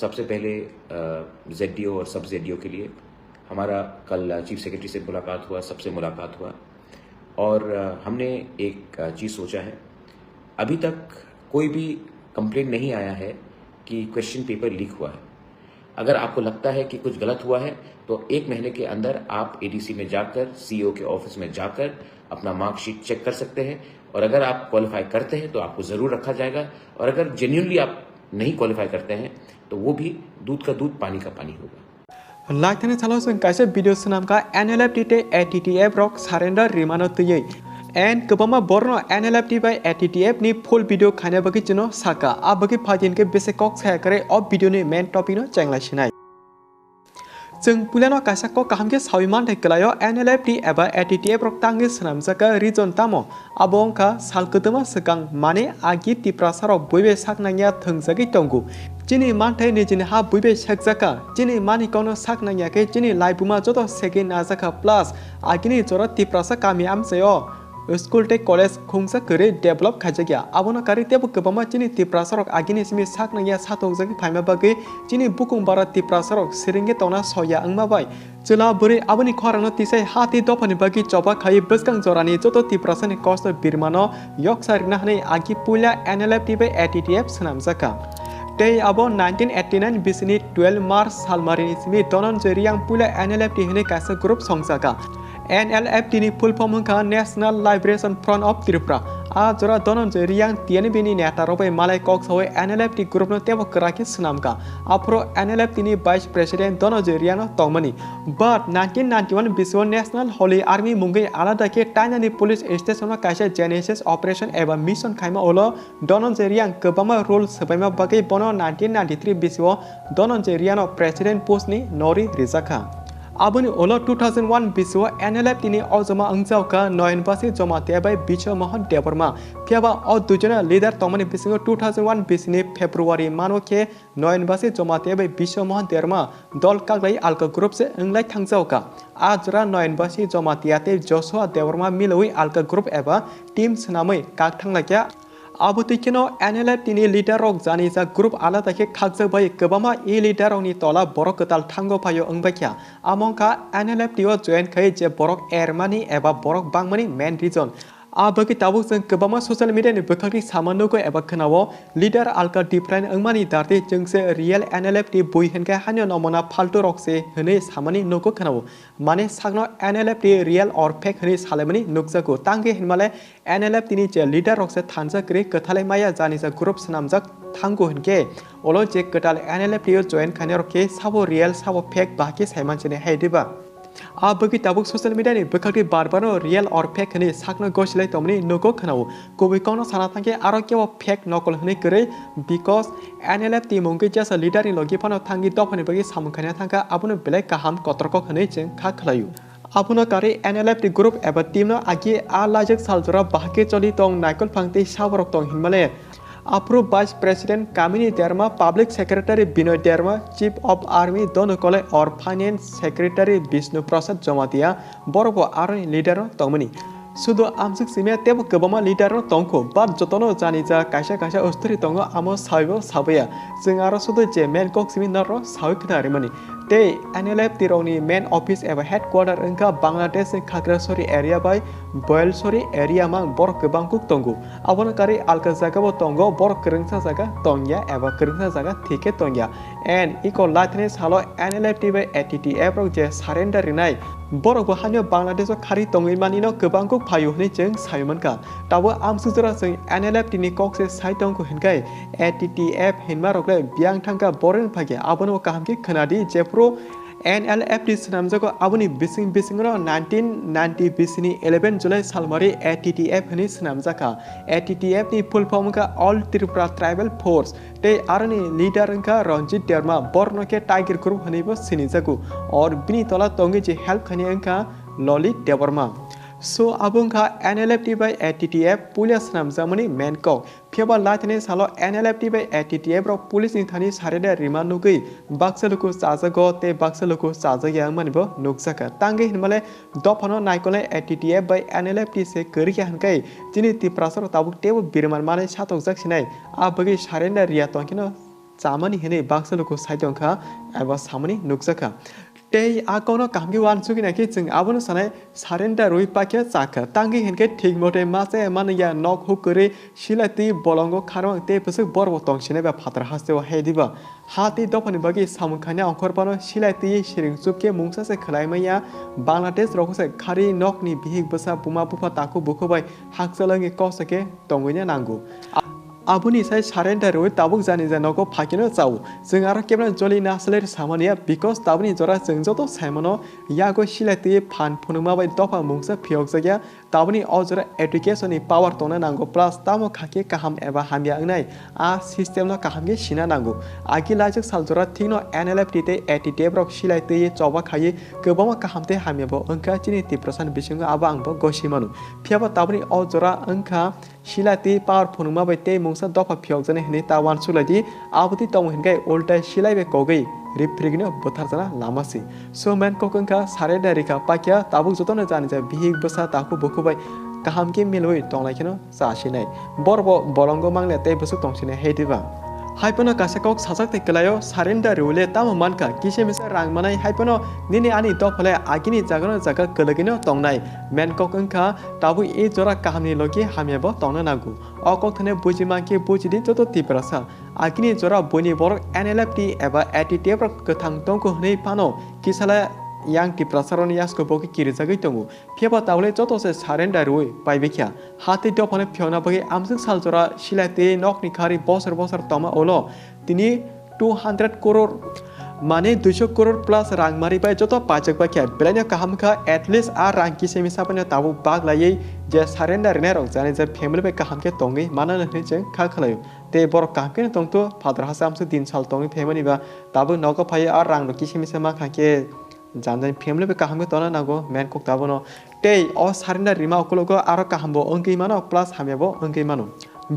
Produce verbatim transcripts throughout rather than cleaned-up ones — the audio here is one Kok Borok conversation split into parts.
सबसे पहले जेडीओ और सब जेडीओ के लिए हमारा कल चीफ सेक्रेटरी से मुलाकात हुआ, सबसे मुलाकात हुआ और अ, हमने एक अ, चीज़ सोचा है। अभी तक कोई भी कंप्लेंट नहीं आया है कि क्वेश्चन पेपर लीक हुआ है। अगर आपको लगता है कि कुछ गलत हुआ है तो एक महीने के अंदर आप एडीसी में जाकर, सीईओ के ऑफिस में जाकर अपना मार्कशीट चेक कर सकते हैं और अगर आप क्वालिफाई करते हैं तो आपको ज़रूर रखा जाएगा और अगर जेन्युइनली आप नहीं क्वालिफाई करते हैं तो वो भी दूध का दूध पानी का पानी होगा। Laithani salo chwng kaisa video swnamkha N L F T tei A T T F rok surrender rimano twiwi. And kwbangma borno N L F T bai A T T F ni full video khaina bagwi chwngno sakha. A bagwi phaidi hinkhe bese kok saya kwrwi o video ni main topic no chenglai sinai. Chwng puilano kaisa kok kaham khe sawi manthai kwlaio N L F T eba A T T F rok tangwi swnamjakha reason tamo? Abo wngkha sal kwtwma swkang mane agi Tiprasa rok buibai sak nangya thwngjagwi tongo. Chini manthai nijini ha buibai sekjakha, chini mani kokno sak nangya khe chini laibuma joto segwi najakha plus agini jora Tiprasa kami amchaio school tei college khungsa kwrwi develop khaijakya. Abono karwi teibo kwbangma chini Tiprasa rok agini simi sak nangya satokjagwi phaima bagwi chini bukung bara Tiprasa rok siringwi tongna soya wngma bai. Chwla bwrwi aboni khorangno tisai ha tei dophani bagwi choba khai bwskang jorani joto Tiprasani kosto birmano yoksa rwna hwnwi agi puila N L F T bai A T T F swnamjakha. Tei abo nineteen eighty nine bisini twelve March salmarini simi Dhananjay Reang puila N L F T hwnwi kaisa group songjakha. N L F T ni full form wngkha National Liberation Front of Tripura. A jora Dhananjay Reang T N B ni neta rok bai malai kok sawi N L F T group no teibo kwrak khe swnamkha. Aphuru N L F T ni vice president Dhananjay Reang no tongmani. But nineteen ninety one bisio National Holy Army mungwi alada khe China ni police station o kaisa Genesis operation eba mission khaima ulo Dhananjay Reang kwbangma rule swbaima bagwi bono nineteen ninety three bisio Dhananjay Reang no president post ni nori rijakha. Aboni ulo two thousand one bisio N L F T ni ojoma wngjaokha Noyan Basi Jamatia bai Biswa Mohan Debbarma. Phiyaba o duijona leader tongmani bisingo two thousand one bisini February mano khe Noyan Basi Jamatia bai Biswa Mohan Debbarma dol kaglai alka group se wnglai thangjaokha. A jora Noyan Basi Jamatia tei Joshua Debbarma milowi alka group eba team swnamwi kak thanglaikha. Abo twi kheno N L F T ni leader rok janijak group alada khe khakjak bai kwbangma e leader rokni tola borok kwtal thango phaio wngbaikha. Amo wngkha N L F T o join khai je borok ermani eba borok bangmani main reason. A bagwi tabuk chwng kwbangma social media ni bwkhakni sama nugo eba khwnao, leader alka different wngmani dartwi chwngse real N L F T bui hinkhe haino nomona phaltu rok se hwnwi samani nugo khwnao. Mane sakno N L F T real or fake hwnwi salaimani nukjago. Tangwi hinmale N L F T ni je leader rok se thansa kwrwi kwthalai maya janisa group swnamjak thango hinkhe, olo je kwtal N L F T o join khainai rok khe sabo real sabo fake bahai khe saimansini hai diba? A bagwi tabuk social media ni bwkhakni bar barno real or fake hwnwi sakno gosilai tongmani nugo khwnao. Kubui kokno sana thangkhe aro kebo fake nokol hwnwi kwrwi, because N L F T mungwi jesa leader ni logi phano thangwi dophani bagwi samung khaina thangkha, abono belai kaham kotorkok hwnwi chwng kha khwlaio. Abono karwi N L F T group eba team no agi a laijak saljora bahai khe choli tong naikol phang tei saborok tong hinmale. Aphuru Vice President Kamini Derma, Public Secretary Binoy Derma, Chief of Army Donu Kolai or Finance Secretary Bishnu Prasad Jamatia, borok bo aroni leader no tongmani. Sudu amsuk simya tebo kwbangma leader no tongkho, but jotono janija kaisa kaisa ustori tongo, amo sawibo sabuya. Chwng aro sudu je main kok simi norok sawi khna rimani. Tei N L F T rokni main office eba headquarter wngkha Bangladesh ni Khagrasori area bai Boyalsori area mang borok kwbang kuk tongo. Abono karwi alka jagao tongo, borok kwrwngsa jaga tongya eba kwrwngsa jaga thik khe tongya. And iko laithani salo N L F T bai A T T F rok je surrender rinai, borok bo haino Bangladesh o kharwi tongwi manino kwbang kuk phaio hwnwi chwng sawi mankha. Tabo amsuk jora chwng N L F T ni kok se sai tongkho hinkhai A T T F hinma rok le biyang thangkha borok ni phage abono kaham khe khwnadi jephuru N L F T swnamjago, aboni bising bisingo nineteen ninety bisini eleven July salmari A T T F hwnwi swnamjakha. A T T F ni full form wngkha All Tripura Tribal Force tei aroni leader wngkha Ranjit Derma, borokno khe Tiger Group hwnwibo sinijago. Or bini tola tongwi je help khainai wngkha Lolit Debbarma. So abo wngkha N L F T bai A T T F puila swnamjakmani main kok. Phiyaba laithani salo N L F T bai A T T F rok police ni thani surrender rima nugwi baksa luku chajago tei baksa luku chajakya wngmani bo nukjakha. Tangwi hinmale dophano naikolnai A T T F bai N L F T se kwrwikha hinkhai chini Tiprasa rok tabuk teibo biriman manwi satokjak sinai. A bagwi surrender riya tongkheno chamani hinwi baksa luku sai tongkha eba samani nukjakha. Tei a kokno kaham khe uansugwi naikhe chwng abono sanai surrender rwui pakhe chakha. Tangwi hinkhe thik mote ma chaya manliya, nok huk kwrwi silai twi bolongo kharwang tei bwswk borbo tongsinai ba phatar hasteo hai diba. Ha tei dophani bagwi samung khaina ongkhor phano silai twi siring chupkhe mungsa se khwlai manya. Bangladesh rogo se khari nokni bihik bwsa buma bupha takhuk bukhuk bai hakchal wngwi kok sakhe tongwina nango. A-, aboni sai surrender rwui tabuk jani ja nogo phaikeno chao. Chwng aro kebra joli na saler samaniya, because tabukni jora chwng joto saimano yago silai twi phan phunukma bai dopha mungsa phiyokjakya. Tabukni o jora education ni power tongna nango, plus tamo khakhe kaham eba hamya wngnai, a system no kaham khe sina nango. Agi laijak sal jora thikno N L F T tei A T T F rok silai twi choba khaiwi kwbangma kaham tei hamya bo wngkha chini Tiprasa ni bisingo, abo ang bo gosi mano. Phiyaba tabukni o jora wngkha silai twi power phunukma bai tei mungsa dopha phiyokjani hinwi ta uansuk lai di, abo twi tongmo hinkhe ultai silai bai kogwi riphrigwino bwtharjana lama se. So main kok wngkha surrender rikha pakya tabuk jotono jani ja bihik bwsa takhuk bukhuk bai kaham khe milwi tonglai kheno chasinai. Borbo bolongo mangle tei bwswk tongsinai hai diba. Hai phano kaisa kok sajak tei kwlaio surrender rwile tamo mankha kisa misa rang manai hai phano nini ani dophale agini jagano jaga kwlwgwino tongnai. Main kok wngkha tabuk e jora kahamni logi hamya bo tongna nango. O kok thani buji mankhe buji di joto Tiprasa. Agini jora buini borok N L F T eba A T T F rok kwthang tongkho hwnwi phano kisala yang Tiprasa rokni yasko bo khe kirijagwi tongo. Phiyaba tabule joto se surrender rwui paibikha. Ha tei dophano phiyokna bagwi amswk sal jora silai twi nokni khari bosor bosor tongma ulo tini two hundred crore, mane duiso crore plus rang mari bai joto paijak bai kha. Belai no kaham kha, at least a rang kisa misa phano tabuk bak laiwi je surrender rinai rok jani je family bai kaham khe tongwi manana hinwi chwng kha khwlaio. Tei borok kaham khe tongtho, phatar hasa amswk din sal tongwi phaimani ba tabuk nogo phaiwi a rang rok kisa misa ma kha khe jani jani family bai kaham khe tongna nango, main kok tabukno. Tei o surrender rima ukologo aro kaham bo wngwi mano, plus hamya bo wngwi mano.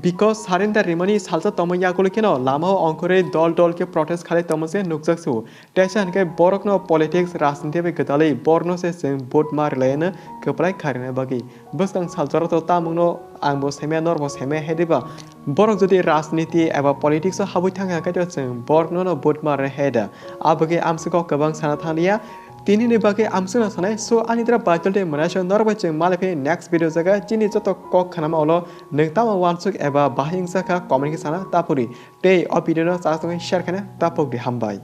Because surrender rimani salsa tongma yagulo kheno lamao ongkhorwi dol dol khe protest khalai tongma se nukjak se o. Teisa hinkhe borokno politics, rajniti bai gwdalwi borokno se chwng vote ma rwlaiyano kwplai kharina bagwi. Bwskang sal jora to tamungno ang bo saimaya, nor bo saimaya hai diba. Borok jodi rajniti eba politics o habwi thangkha khe to chwng borokno no vote ma rwna hai da. Abagwi amswk kok kwbang sana thangya. Tini ni bagwi amswkno sanai, so ani dra baichol tei mwnaisong norok bai chwng malai phai next video jaga chini joto kok khanama ulo nwng tamo uansuk eba bahai wngjakha comment khe sana tapuri tei o video no chajak tongwi share khaina tapukdi, hambai.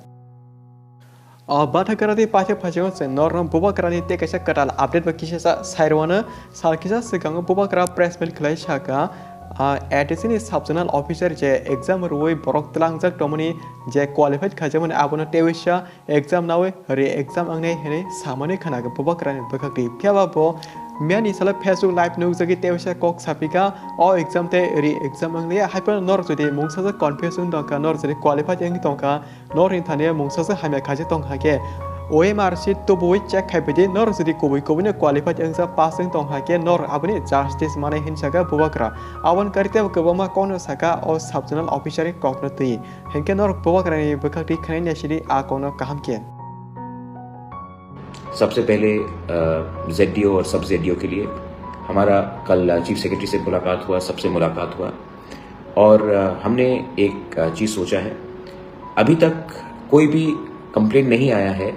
O bathakara tei paithak phaichongo chwng norokno Bubagrani tei kaisa kwtal update bai kisa sa-, sairwano sal kisa swkango Bubagra press meet khlai sakha, ah, A D C ni sub zonal officer je exam rwui borok twlangjak tongmani je qualified khaijakmani abono tei waisa exam naui re-exam wngnai hinwi samani khwnago Bubagrani bwkhakni. Phiyaba bo miyani salo Facebook live nukjagwi tei waisa kok sapikha, o exam tei re-exam wngliya, hai phano norok jodi mungsajak confuse wng tongkha, norok jodi qualified wngwi tongkha, norokni thani mungsajak hamya khaijak tongkha khe, O M R sheet tubuwi check khai phaidi, norok jodi kubui kubuino qualified wngsa pass wng tongkha khe, norok aboni justice manai hinwi sakha Bubagra. Aboni karwi teibo kwbangma kokno sakha o sub zonal officer ni kokno twi. Hinkhe norok Bubagrani bwkhak twi khwnai naisidi a kokno kaham khe. सबसे पहले जेडडीओ और सब जेडडीओ के लिए हमारा कल चीफ सेक्रेटरी से मुलाकात हुआ, सबसे मुलाकात हुआ और अ, हमने एक अ, चीज़ सोचा है। अभी तक कोई भी कंप्लेंट नहीं आया है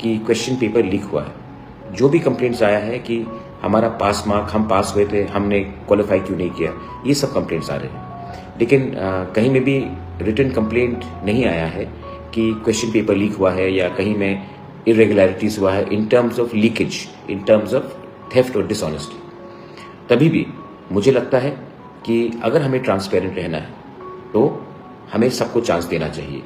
कि क्वेश्चन पेपर लीक हुआ है। जो भी कंप्लेंट्स आया है कि हमारा पास मार्क, हम पास हुए थे, हमने क्वालिफाई क्यों नहीं किया, ये सब कंप्लेंट्स आ रहे हैं। लेकिन अ, कहीं में भी रिटन कंप्लेंट नहीं आया है कि क्वेश्चन पेपर लीक हुआ है या कहीं में इरेगुलरिटीज हुआ है in terms of leakage, in terms of theft और डिसऑनेस्टी। तभी भी मुझे लगता है कि अगर हमें ट्रांसपेरेंट रहना है तो हमें सबको चांस देना चाहिए।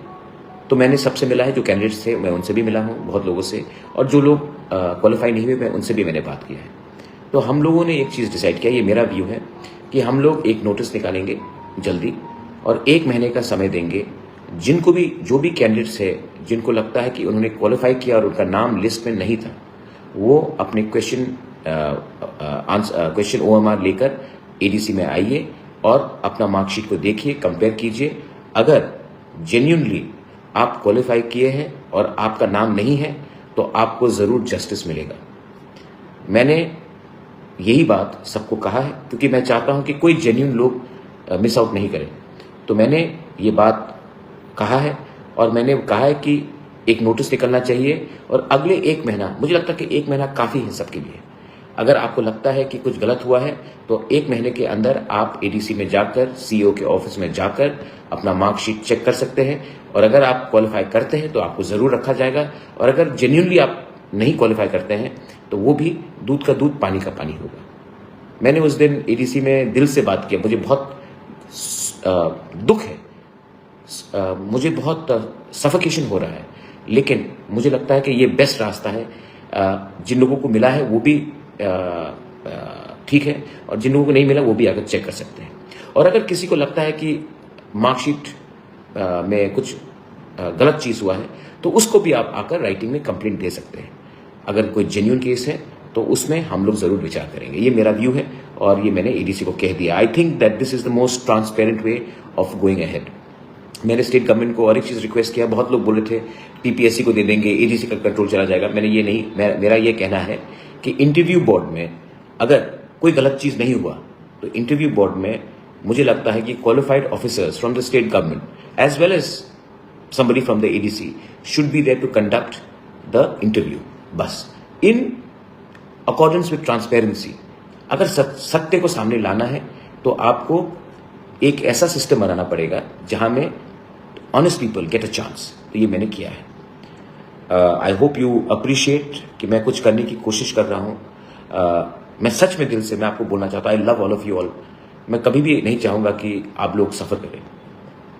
तो मैंने सबसे मिला है, जो कैंडिडेट्स थे मैं उनसे भी मिला हूँ बहुत लोगों से, और जो लोग क्वालिफाई नहीं हुए मैं उनसे भी मैंने बात किया है। तो हम लोगों ने एक चीज़ डिसाइड किया, ये मेरा व्यू है कि हम लोग एक नोटिस निकालेंगे जल्दी और एक महीने का समय देंगे। जिनको भी, जो भी कैंडिडेट्स है, जिनको लगता है कि उन्होंने क्वालिफाई किया और उनका नाम लिस्ट में नहीं था, वो अपने क्वेश्चन आंसर, क्वेश्चन ओएमआर लेकर एडीसी में आइए और अपना मार्कशीट को देखिए, कंपेयर कीजिए। अगर जेन्युइनली आप क्वालिफाई किए हैं और आपका नाम नहीं है, तो आपको ज़रूर जस्टिस मिलेगा। मैंने यही बात सबको कहा है, क्योंकि मैं चाहता हूं कि कोई जेन्युइन लोग मिस आउट नहीं करें। तो मैंने ये बात कहा है, और मैंने कहा है कि एक नोटिस निकलना चाहिए और अगले एक महीना, मुझे लगता है कि एक महीना काफ़ी है सबके लिए। अगर आपको लगता है कि कुछ गलत हुआ है, तो एक महीने के अंदर आप एडीसी में जाकर, सीईओ के ऑफिस में जाकर अपना मार्कशीट चेक कर सकते हैं, और अगर आप क्वालिफाई करते हैं तो आपको ज़रूर रखा जाएगा, और अगर जेन्युइनली आप नहीं क्वालिफाई करते हैं, तो वो भी दूध का दूध, पानी का पानी होगा। मैंने उस दिन एडीसी में दिल से बात किया। मुझे बहुत अ, दुख है, अ, मुझे बहुत सफोकेशन हो रहा है, लेकिन मुझे लगता है कि ये बेस्ट रास्ता है। अ, जिन लोगों को मिला है वो भी अ, अ, ठीक है, और जिन लोगों को नहीं मिला वो भी आकर चेक कर सकते हैं। और अगर किसी को लगता है कि मार्कशीट अ, में कुछ अ, गलत चीज़ हुआ है, तो उसको भी आप आकर राइटिंग में कंप्लेंट दे सकते हैं। अगर कोई जेन्युइन केस है, तो उसमें हम लोग ज़रूर विचार करेंगे। ये मेरा व्यू है, और ये मैंने एडीसी को कह दिया। I think that this is the most transparent way of going ahead. मैंने स्टेट गवर्नमेंट को और एक चीज़ रिक्वेस्ट किया। बहुत लोग बोले थे पीपीएससी को दे देंगे, एडीसी का कंट्रोल चला जाएगा। मैंने ये नहीं, मैं, मेरा ये कहना है कि इंटरव्यू बोर्ड में अगर कोई गलत चीज़ नहीं हुआ, तो इंटरव्यू बोर्ड में मुझे लगता है कि qualified officers from the state government as well as somebody from the ADC should be there to conduct the interview. बस, in accordance with transparency. अगर सत-, सत्य को सामने लाना है, तो आपको एक ऐसा सिस्टम बनाना पड़ेगा जहां में honest people get a chance. तो ये मैंने किया है। आई होप यू अप्रिशिएट कि मैं कुछ करने की कोशिश कर रहा हूँ। Uh, मैं सच में दिल से, मैं आपको बोलना चाहता हूँ, I love all of you all. मैं कभी भी नहीं चाहूँगा कि आप लोग सफ़र करें।